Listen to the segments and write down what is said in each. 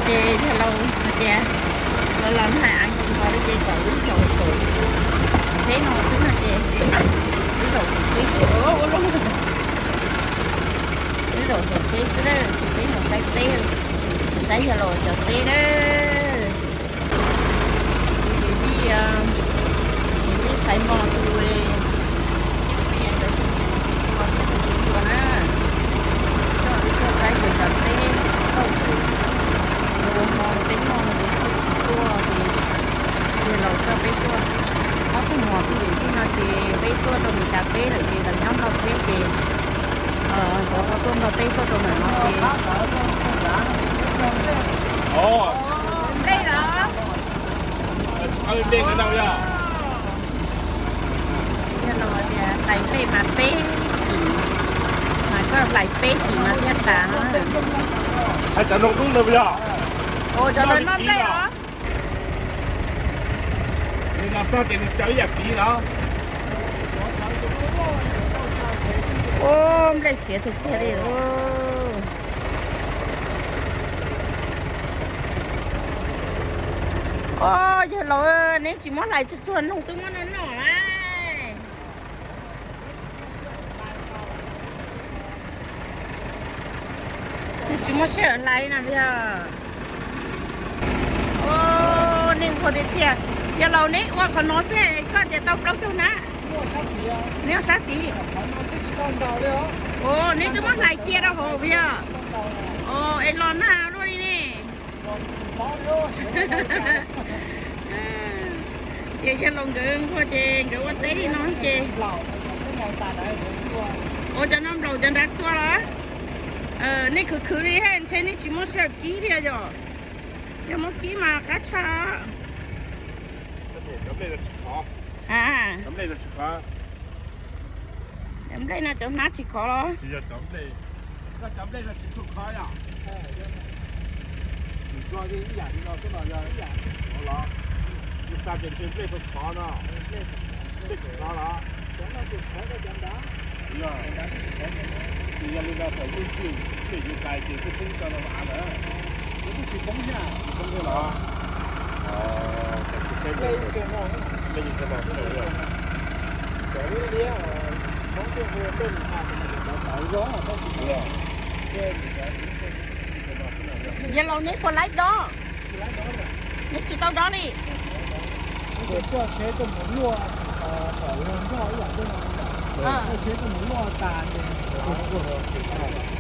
Ces yog laus hais tias los los hais av nkaus nkaus li ces kom wb zaum saum tsheb no xwb no ces wb zaum saum tsheb xwb, ua luaj, wb zaum saum tsheb xwb na, ces peb mus saib teb, saib yog laus cov teb na. Tus yawm yij, yawm yij Xaiv Mos tus, tus ua na, coj wb tuaj saib yus cov teb, ua hmo peb noj no ces tuaj ces yog laus coj peb tuaj. Ob tug muam tus yawm yij no ces peb tuaj rau Meskas teb lawm ces lawv nyob Nplog teb ces cov uas tuaj Nplog teb tuaj rau ntawm no ces nplej los yog laus tias hlais nplej mas peb kim, mas koj hlais peb kim mas thiaj tas no. Hais cov noog dub no yog? Ua cov no noj nplej os. Nws los txog ces nws tsaws ib yam kiv los. Ua nplej siav tiag tiag li. Os, yawg laus, neb tsis muab hlais tsuag tsuag noog twb muab noj noj na. Neb tsis muab sij hawm hlais na yog. Os, nej nquag tiag tiag. Yawg laus, neb ua qhov no xwb koj tias tau plaub caug hnab. Neb ua sab tid. Os, neb twb muab hlais cia rau hauv yog. Os, es los nag luaj li ne. Ces yawg laus nkawd nquag ces nkawd ua teb li no ces. Ua cov no nplaum cov nrad txua los? Nej khwv khwv li he, ntshe nej tsis muaj sij hawm kib thiab yog. Yog muab kib mas qab tshaj. Cov nplej no cov hnab tsis khov los? Tsis yog cov nplej, koj cov nplej no tsis tshua khov yom? Nws tsuag ib yam li no xwb no yog ib yam khov los? Nws xa ces ntshe nplej tau khov no. Nplej tsis khov los? Yog, yog li no thaum yus tsiaj yus kais ces kuj poob tau no av lawm. Nws kuj tsis poob yam tsis poob thiab los? Nplej yus kawg no xwb no. Yog, yog laus neb puas laib dob? Neb tsis tau dob li.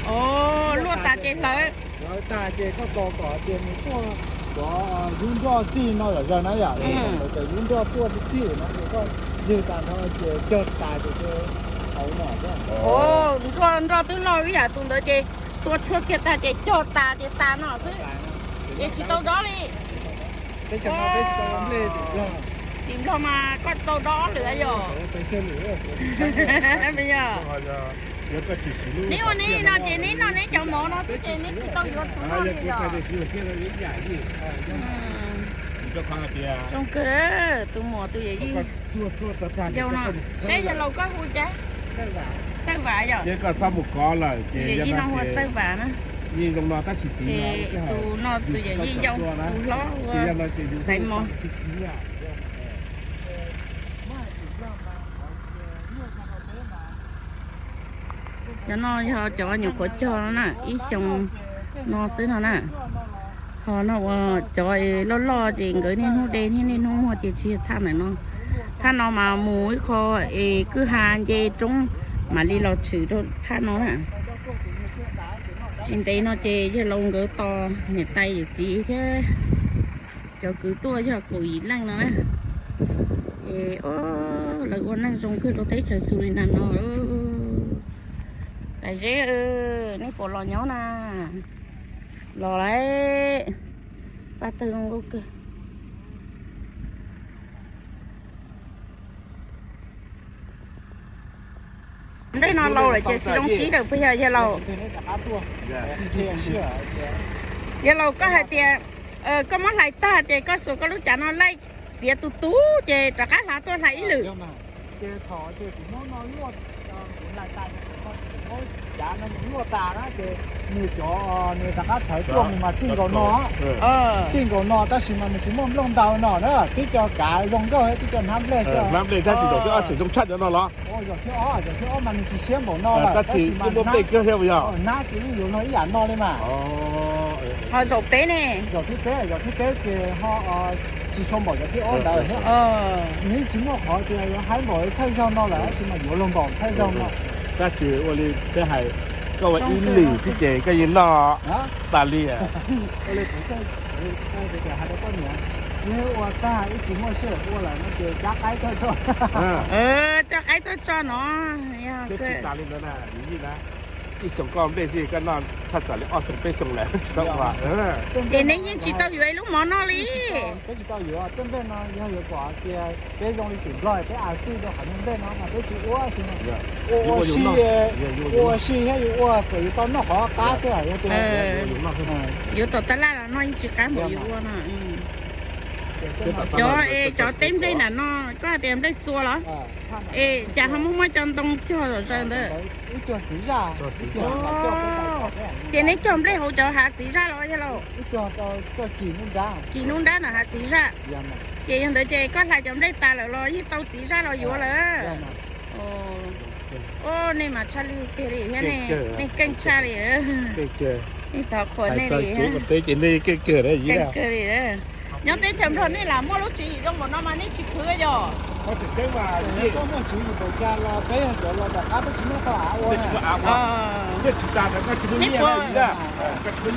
Os, luaj tas ces hlawv. Hlawv tas ces koj tos kom tias nws tuaj nrov yub nroj txij no zom zaws na yom, hlawv tas yub nroj tuaj txij txij no ces koj ywg tas nrho ces cog tas ces hlawv no. Os, nroj nroj twb loj ib yam tus ntawd ces tua tshuaj kiag tag ces cog tas ces tas no xwb, ces tsis tau dob li. Tim Nplog mas koj tau dob lwm yom. Yog neb ua neb no ces neb noj neb cov mov no xwb ces neb tsis tau yuav tshuaj noj li yom. Zoo kawg tus muam tus yawm yij yau no. Saib yawg laus koj hu cas? Txawj Vam yom. Ces koj txhob mus kov lawm ces yawm yij no hu ua Txawj Vam na. Ces tus no tus yawm yij yau tus hlob ua Xaiv Mos. Cov no yog cov nyuam qhuav cog no na, ib xyoos no xwb no na. Ho no uas cov loj loj ces nkawd niaj hnub de thiab niaj hnub muag ces tsis yog thaj ntawm no. Thaj no mas mus ib qho es kwj ha nce roob mam li los tshwm rau thaj no na. Tsis ntev no ces yawg laus nkawd tos niam tais yawm txiv thiab cov kwv tuaj yog kaum yim leej no na. Es lawv ua neej zoo kawg rau teb chaws Suriname no. Pais Zeb, nej puas los nyob na? Los lawm. Paj tawg zoo nkauj kawg. Nplej no laus lawm ces tsis zoo kib lawm puas yog yawg laus? Yawg laus koj hais tias koj muab hlais tag ces koj xuas koj lub cav no laij txiav tus tub ces rov qab hlais tuaj hlais ib lwm. Cav no nws luaj tas na ces nws cov, nws rov qab txhawv tuaj nws mas txij nkaus no, txij nkaus no tab sis mas nws tsis muaj nplooj ntau no na, tib co kav zoo nkauj thiab tib co hnab nplej xwb. Hnab nplej tab sis zaum thib ob tseem zoo tshaj cov no los? Zaum thib ob, zaum thib ob mas nws tsis siab npaum no lawm tab sis mas hnab ces yeej yuav luag ib yam no li mas. Ho zaum peb ne? Zaum thib peb, zaum thib peb ces ho tsis tshua npaum zaum thib ob ntawd thiab. Nws yeej tsis muaj qhov tias yuav haib npaum thawj zaug no lawm tab sis mas yuav luag npaum thawj zaug no. Tab sis ua li peb hais, koj ua ib lwm xwb ces koj yeej noj tas li. Ua li kuv hais rau koj niam, yog ua tag ib tsis muaj sij hawm ua lawm no ces cab qaib tuaj tso. Cab qaib tuaj tso no. Peb tsis tas li ntawd na, ib xyoo koj nplej xwb koj noj thaj tsam li ob xyoo peb xyoo lawm tsis tau ua. Ces neb yeej tsis tau yuav ib lub mov noj li. Peb tsis tau yuav tej nplej no, yog yuav kom tias peb zoo li tim Nplog peb a xij rau qhov niag nplej no mas peb tsis ua si, ua ua si, ua si thiab yuav ua kom yuav tau noj qhov qab xwb. Yuav tom tab laj los noj yeej tsis qab npaum yuav ua no. Cov, cov teb nplej nram no koj hais tias nplej txua los? Es cas ho muaj muaj cov ntoo cog zom zaws ntawd? Ces neb cog nplej hauv cov hav txiv zaj los yog los? Kis nub nrab ntawm hav txiv zaj. Ces yog ntawd ces koj hlais cov nplej tas lawm los yeej tau txiv zaj los yuav lawm. Oj, nej mas tshaj lij tiag li thiab ne, nej keej tshaj li. Nej thov qhuas nej li. Keej kawg li. Nyob teb chaws Nplog nej lam muaj lub tswv yim zoo npaum no mas nej tsis khwv yog?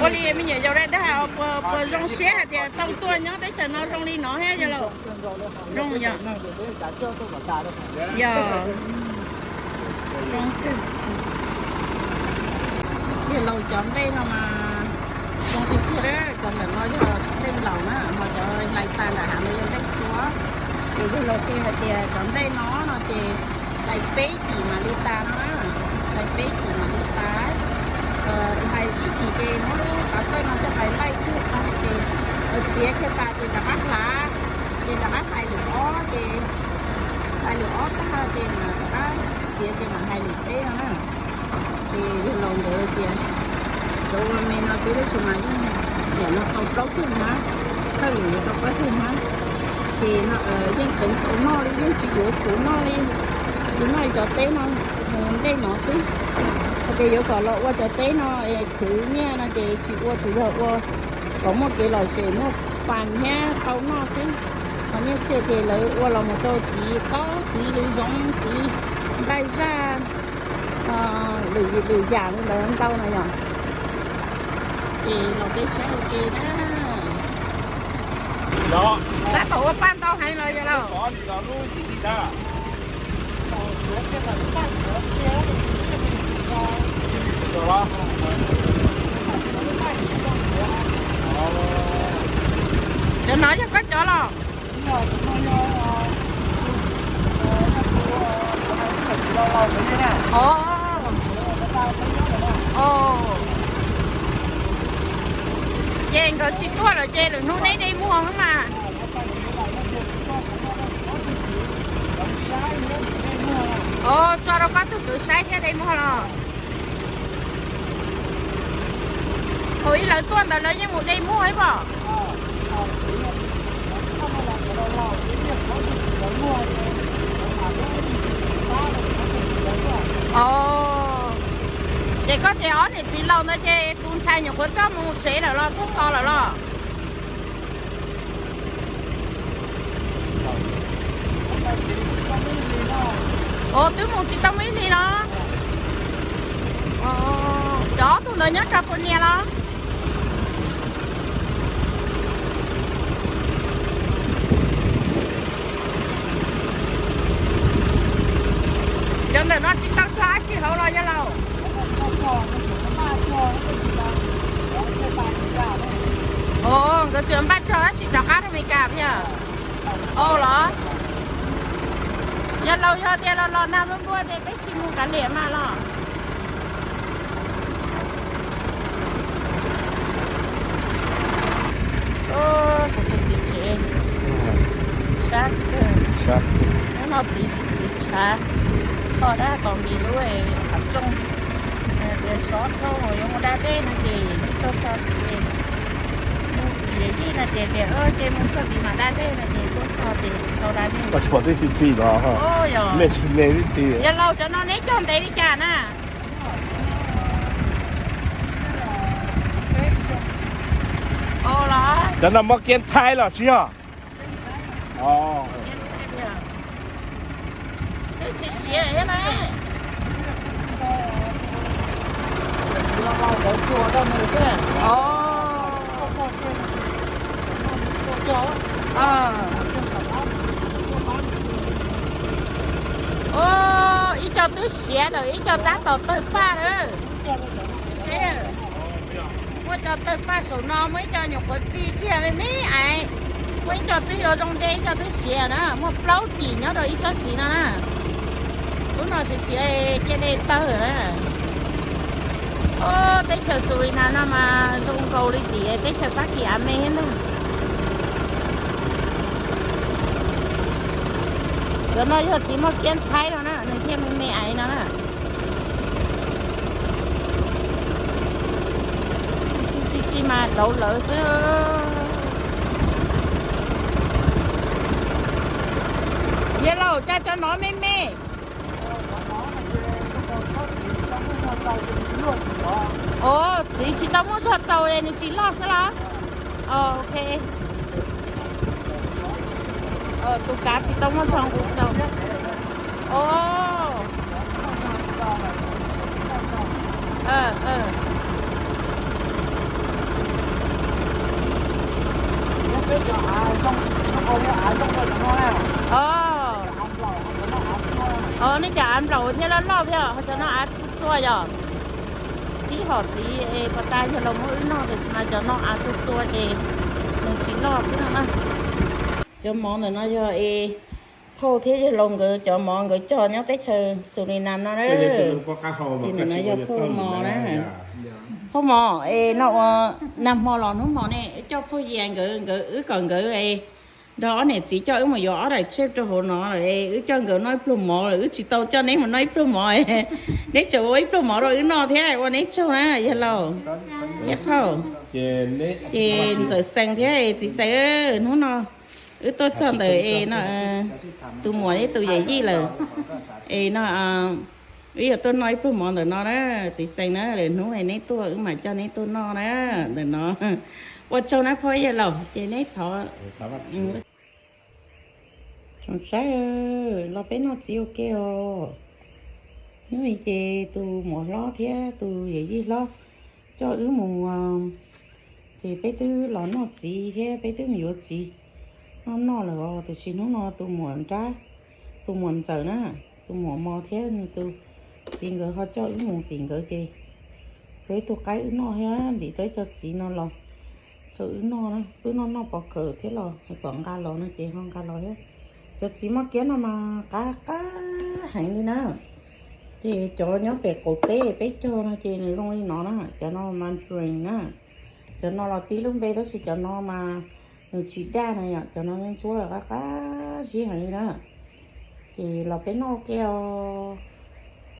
Ua li me nyuam yaus dag dag puas zoo siab hais tias tau tuaj nyob teb chaws no zoo li no thiab yog los? Zoo yog. Yog. Yawg laus cov nplej no mas zoo tiag tiag, cov ntawm no yog nplej nplaum na, ho cov hlais tas ntawm hav no yog nplej txua. Ces yawg laus qhia hais tias cov nplej no no ces hlais peb cim mam li tas no na, hlais peb cim mam li tas. Hlais ib cim ces muab lub tav txawj no coj mus laij kiag tas ces txiav kiag tas ces rov qab hlav, ces rov qab hlais lwm ob ces, hlais lwm ob tag ces mam rov qab txiav ces mam hlais lwm peb no na. Ces yawg laus nkawd tias cov ua me no xwb tab sis mas yeej niam no tau plaub tug hnab, thawj lwm yuav tau plaub tug hnab. Ces yeej tseev tau noj li, yeej tsis yuav txhuv noj li, tsis noj li cov teb no, nplej no xwb. Hais tias yuav kom los ua cov teb no es khwv nyiaj no ces tsis ua, tsuas yog ua kom muaj kev lom zem muaj fas thiab tau noj xwb. Ho nyiaj txiag ces lawv ua los mus rau txiv qaub, txiv lws zoov, txiv nplaig zaj, lwm, lwm yam li ntawd ntau no yom. Ces los peb saib ua ke na. Tab tom ua paj ntau heev los yog los? Cov no yog koj cov los? Ces nkawd tsis tuaj lawm ces lwm hnub neb de muag mas. Tso rau koj tug kwv saib thiab de muag los? Thaum ub lawv tuaj ntawd lawv yeej mus de muag ib pom. Ces koj ces ob niam txiv laus ntawd ces tus ntxhais nyuam qhuav coj mus tsev lawm los tuaj tos lawm los? Ua twb mus tsis tau muaj ib hlis los? Cov ob tug ntawd nyob California los? Cov ntawm no tsis tau cog dab tsi hauv los yog laus? Nkawd tseem npaj cog tab sis rov qab rau Amelikas yog? Au los, yog laus yog tias los los nag npluaj npluaj ces peb tsis mus kav liam mas los. Kuv tus txiv tsev sab kawg, nyob no tiv tiv tshav, kho dab tos mis lub qhov rooj, Sov dhau yuav mus da dej no ces tuaj txog tid, mus tim yij no ces tias ces mus txog tid mam da dej no ces tuaj txog ces tsis tau da dej. Tsis pom twb txi txi los, me tsis me twb txi. Yog laus cov no neb cog ntev li cas na? Cov no mob kiab thaib los tsis yog? Twb siav siav thiab na. Ib co twb siav lawm, ib co tab tom tawg paj lawm. Seb, muaj co tawg paj saum no, muaj ib co nyuam qhuav txi kiag me me ais, muaj ib co twb yuav zoo ntev, ib co twb siav na, muaj plaub cim nyob rau ib tsob txiv no na. Lub no siav siav cia li tawg na. Teb chaws Suriname no mas zoo nkaus li tim teb chaws Fab Kis av me thiab ntag. Cov no yog txiv mob kiab thaib no na, nws thiaj me me ais no na. Txi txi txi mas dauv lawv xwb. Yog laus cas cov no me me. Ov, txiv tsis tau muaj zog txaus es nws tsis loj xwb los? Ok. Tus kav tsis tau muaj zog nqus txaus. Ov. Ov, nej cov av nplaum thiab loj loj thiab, ho cov no av txua txua yom. Tib hom txiv es puas tas yawg laus muab wb noj, tiam sis mas cov no av txua txua ces nws tsis loj xwb no na. Cov mov ntawm no yog es phauj thiab yawg laus nkawd cov mov nkawd cog nyob teb chaws Suriname no na. Ces ntawm no yog phauj mov na. Phauj mov es no ua nag hmo los hnub hmo ne, coj phauj Yias nkawd, nkawd wb kom nkawd nrog ob niam txiv coj wb mus yuav ob daim tshuaj rau hauv no lawm, wb coj nkawd noj ib pluag mov lawm, wb tsis tau coj neb mus noj ib pluag mov. Neb tseem ua ib pluag mov rau wb noj thiab, ua neb tsaug na yawg laus thiab phauj. Ces ntxawm Xees thiab txiv Xees, hnub no wb tuaj txog ntawm es no, tus muam thiab tus yawm yij lawm, es no wb yuav tuaj noj ib pluag mov ntawm no na, txiv Xees na, lwm hnub neb tuaj wb mam coj neb tuaj noj na, ntawm no. Ua tsaug na phauj yawg laus, ces neb thov. Tsoom saib, los peb noj txiv ua ke os. Hnub i ces tus muam hlob thiab tus yawm yij hlob coj wb mus, ces peb twb los noj txiv thiab peb twb mus yuav txiv noj noj lawm os, tiam sis hnub no tus muam nrab, tus muam ntxawm na, tus muam mos thiab nws tus txiv nkawd ho coj wb mus tim nkawd ces, nkawd ib tug qaib wb noj thiab ntim tau ib co txiv no los rau wb noj na, twb noj noj pov kawm thiab los kom nqa los no ces ho nqa los thiab. Cov txiv moj kiab no mas qab qab heev li na. Ces cov nyob pem qaum teb peb cog no ces nws zoo li no na, cov no mandarin na. Cov no los tib lub npe tab sis cov no mas nws tsis daj na yom, cov no ntsuab qab qab zib heev li na. Ces los peb noj ua ke os.